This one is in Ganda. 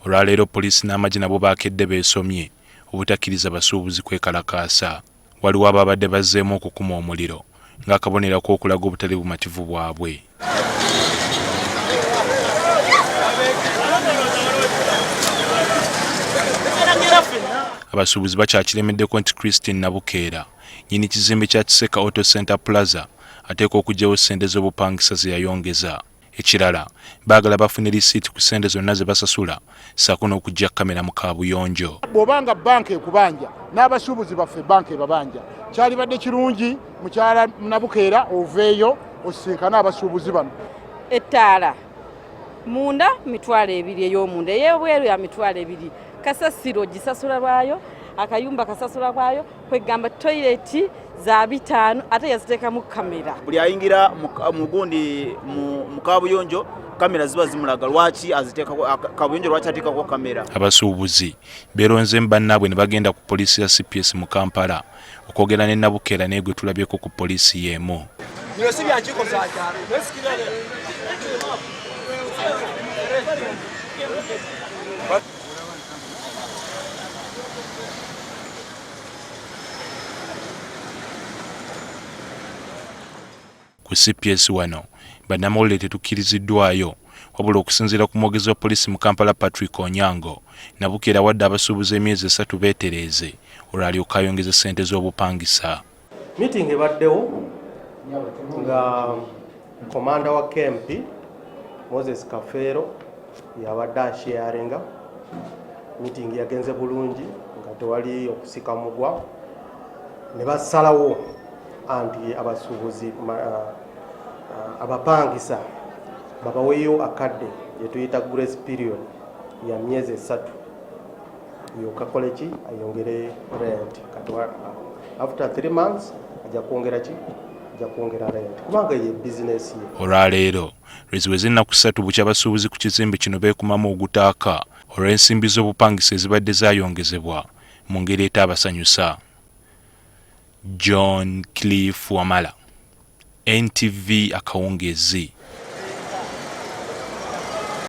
Olwaleero poliisi n'amagye nabo baakedde beesomye obutakkiriza basuubuzi kwekalakaasa. Waliwo ababadde bazzeemu okukuma omuliro ng'akabonero k'okulaga obutali bumativu bwabwe. Abasuubuzi bakyakiremeddeko nti Christine Nabukeera nnyini kizimbe kya Kiseka Auto Center Plaza ateekwa okuggyawo ssente z'obupangisa ze yayongeza. Ekirala baagala bafune lisiiti ku ssente zonna ze basasula ssaako n'okuggya kkamera mu kaabuyonjo. Bw'oba nga bbanka ekubanja n'abasuubuzi baffe bbanka ebabanja, kyalibadde kirungi mukyala Nabukeera oveeyo osisinkane abasuubuzi bano. Ettaala munda 20,000, ey'omunda, ey'ebweru ya 20,000. Kasasiro gisasula lwayo, akayumba kasasula lwayo, kwegamba toyireti za 500 ate yaziteekamu kamera. Buli ayingira mugundi mu kabuyonjo kamera ziba zimulaga lwaki aziteekako kabuyonjo, lwaki ateekako kamera. Abasuubuzi beeronzeemu bannaabwe ne bagenda ku poliisi ya CPS mu Kampala okwogera ne Nabukeera naye gwe tulabyeko ku poliisi y'emu. Ku CPS wano bannamawulire tetukkiriziddwayo, wabula okusinziira ku mwogezi wa poliisi mu Kampala Patrick Onyango, Nabukeera awadde abasuubuzi emyezi 3 beetereeze olwo alyoke ayongeze ssente z'obupangisa. Meeting ebaddewo nga komanda wa KMP Moses Kafeero yabadde asharinga. Meeting yagenze bulungi nga tewali okusika mugwa, ne basalawo anti abasuubuzi abapangisa babaweyo akadde gyetuyita grace period ya myezi 3 yoka ki ayongere rent. Kati after 3 months ajja kwongera ki, ajja kwongera rent kubanga ye bizinesi ye. Olwaleero lweziweze ennaku 3 bukya abasuubuzi ku kizimbe kino beekumamu ogutaaka olw'ensimbi z'obupangisa ezibadde zaayongezebwa mu ngeri etaabasanyusa. John Cliff Wamala, NTV akawungeezi.